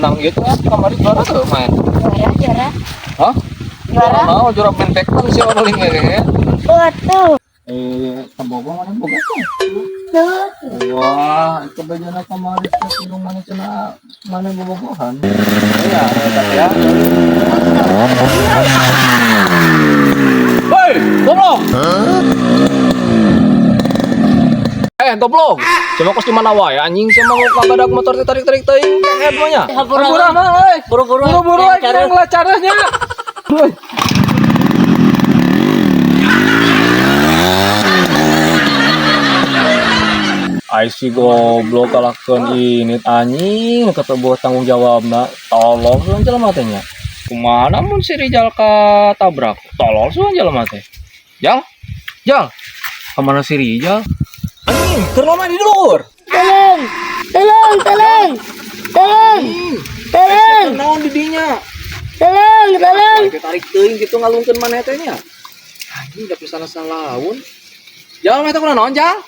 Menang gitu ya, kamari juara tuh main. Juara, juara. Hah? Juara. Mau juara main backman sih paling ya. Waduh. Eh, kabogo mana boga tuh? Tuh. Wah, itu bejana kamari teh mana cenah mana bobogohan. Iya, tapi ya. Hei, goblok. Eh, goblok. Cuma kos di mana wae anjing saya mau kagadak motor teh tarik-tarik teuing kehed mah nya. Hampura, Hampura mah euy. Buru-buru. Buru-buru euy Cara. kurang lah caranya. Woi. Ai si goblok kalakeun ini anjing kata buah tanggung jawabna tolol suan jelema teh nya. Kumaha mun si Rijal katabrak? Tolol suan jelema teh. Jal? Jal. Kemana si Rijal? Anjing, keur lama di luhur. Tolong. Tolong, tolong. Tolong. Tolong. Naon di dinya? Tolong, tolong. Tarik teuing gitu ngalungkeun maneh teh nya. Anjing da pisan salaun. Jal mah teh kunaon, Jal?